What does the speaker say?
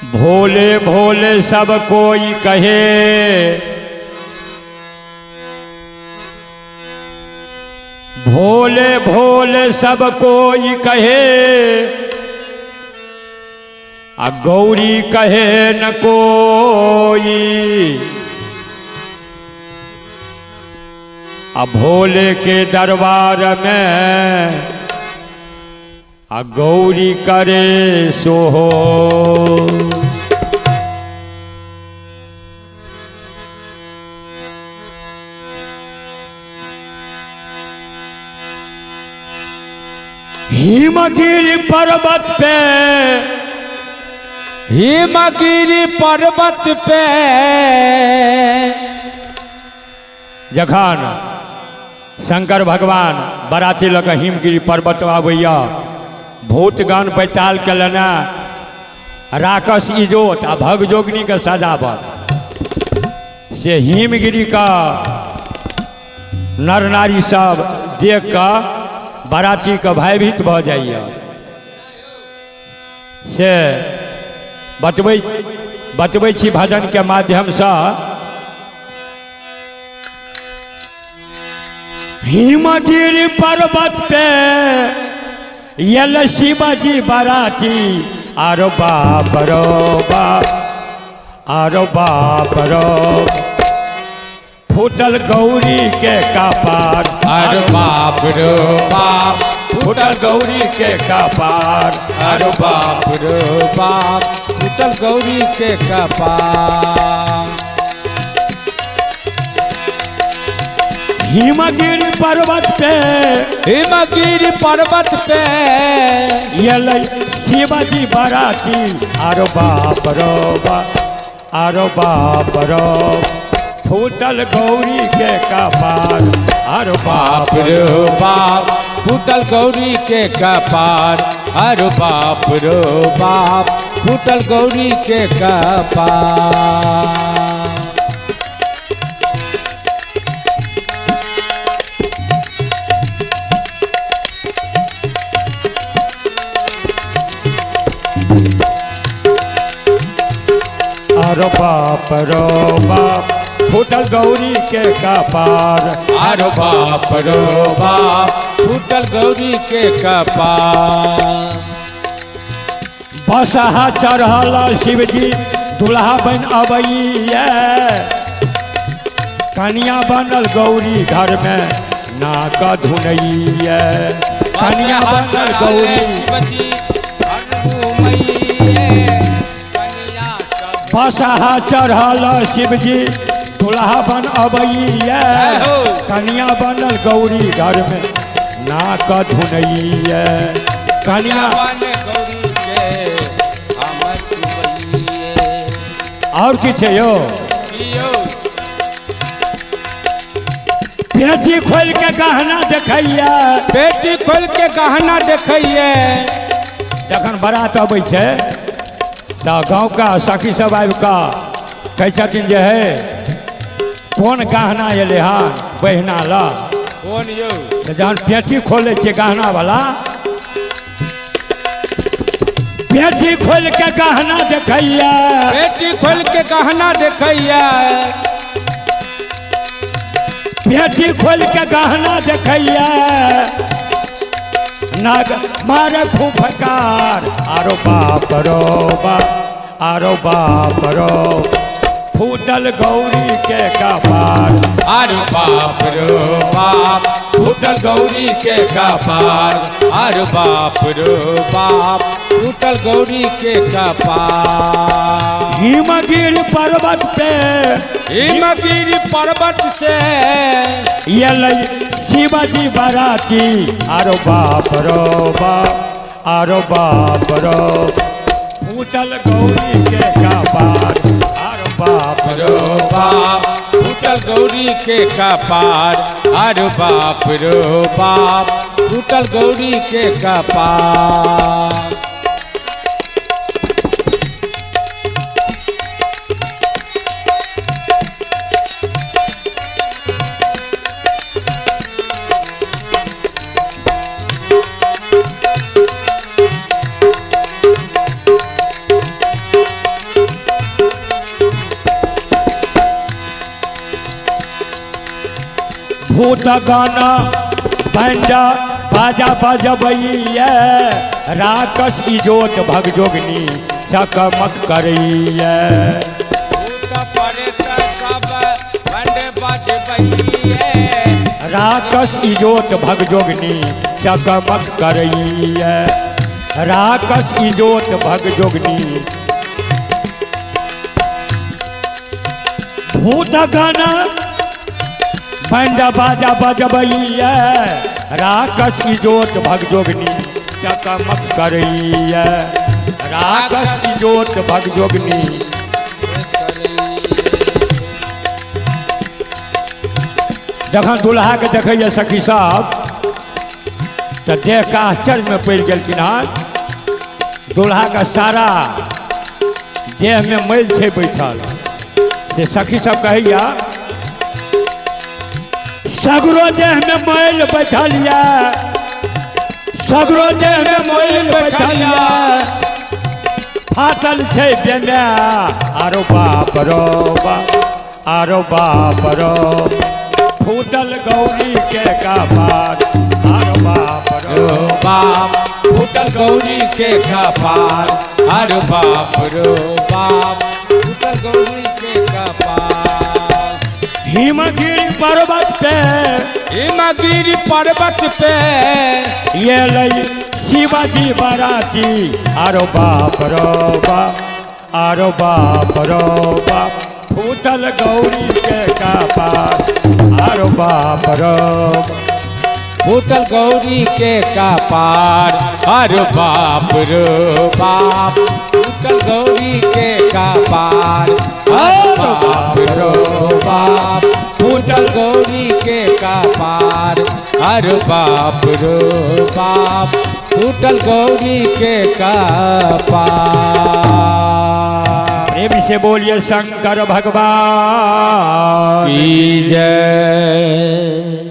भोले भोले सब कोई कहे, भोले भोले सब कोई कहे, आ गौरी कहे न कोई। आ भोले के दरबार में आ गौरी करे सोहो। हिमगिरि पर्वत पे, हिमगिरि पर्वत पे, जखन शंकर भगवान बराती लऽ कऽ हिमगिरि पर्वत आबैया, भूतगण बैताल के लेने राकस इजोत आ भगजोगनी के सजावट से हिमगिरि का नर नारी सब देख कऽ बराती के भयभीत भऽ जाइए। से बतबै बतबै छी भजन के माध्यमसँ। हिमगिरि पर्वत पे यल शिवाजी बराती, आरो बाप रो बाप, आरो बाप रो, फूटल गौरी के कपार, अरे बाप रो बाप, फूटल गौरी के कपार, अरे बाप रो बाप, फूटल गौरी के कपार। हिमगिरि पर्वत पे, हिमगिरि पर्वत पे, यल शिवाजी बराती, आरो बाप रो बाप, आरो बाप रो, फूटल गौरी के कपार, आरो बाप रो बाप, फूटल गौरी के कपार, अरे बाप रो बाप, फूटल गौरी के कपार। आरो बाप रो बाप, फूटल गौरी के कपार, अरे बाप रो बाप, फूटल गौरी के कपार। बसहा चढ़ल शिवजी दुल्हा बन अबैया, कनिया बनल गौरी घर में नाक धुनैया, कनिया बनल गौरी, शिवजी घर घुमैये, कनिया सब बसहा चढ़ल शिवजी दुल्हा बन अबैया, कनिया बनल गौरी घर में नाक धुनैया, कनिया बन गौरी के हम चुबैये। और की छै यौ? कियो पेटी खोल के गहना देखैया, पेटी खोल के गहना देखैये। जखन बारात अबै छै तऽ गाँवके सखी सब आबि कऽ कहै छथिन जे हे कोन गहना एलै हन बहिना लऽ। कोन यौ? तऽ जहन पेटी खोलै छियै गहना वाला, पेटी खोल के गहना देखैया, पेटी खोल के गहना देखैये, पेटी खोल के गहना देखैया, नाग मारे फुफकार, आरो बाप रो बाप, आरो बाप रो, फूटल गौरी के कपार, अरे बाप रो बाप, फूटल गौरी के कपार, अरे बाप रो बाप, फूटल गौरी के कपार। हिमगिरि पर्वत पे, हिमगिरि पर्वत से, यल शिवाजी बराती, आरो बाप रो बाप, आरो बाप रो, फूटल गौरी के कपार, आरो बाप रो बाप, फूटल गौरी के कपार, अरे बाप रो बाप, फूटल गौरी के कपार। भूत गाना बैंड बाजा बजबैया, राकस इजोत भगजोगनी चकमक करैया। भूत प्रेत सब बंड बजबैये। राकस इजोत भगजोगनी चकमक करैया, राकस इजोत भगजोगनी। भूत गाना बैंड बाजा बजबैया, राकस इजोत भगजोगनी चकमक करैया, राकस इजोत भगजोगनी। जखन दुल्हा के देखैया सखी सब तऽ देख के आश्चर्य में पड़ि गेलखिन हन। दुल्हा के सारा देह में मैल छै बैठल, से सखी सब कहैया सगरो देह में मैल बैठल या, सगरो देह में मैल बैठल या, फाटल छै बेम्या, आरो बाप रो बाप, आरो बाप रो, फूटल गौरी के कपार, आरो बाप रो बाप, फूटल गौरी के कपार, अरे बाप रो बाप, फूटल गौरी के कपार। हिमगिरि पर्वत पे, हिमगिरि पर्वत पे, ये लई शिवाजी बाराती, आरो बाप रो बाप, आरो बाप रो बाप, फूटल गौरी के कपार, आरो बाप रो। फूटल गौरी के कपार, अरे बाप रो बाप, फूटल गौरी के कपार, अरे बाप रो बाप, फूटल गौरी के कपार, अरे बाप रो बाप, फूटल गौरी के कपार। प्रेम से बोलिए शंकर भगवान की जय।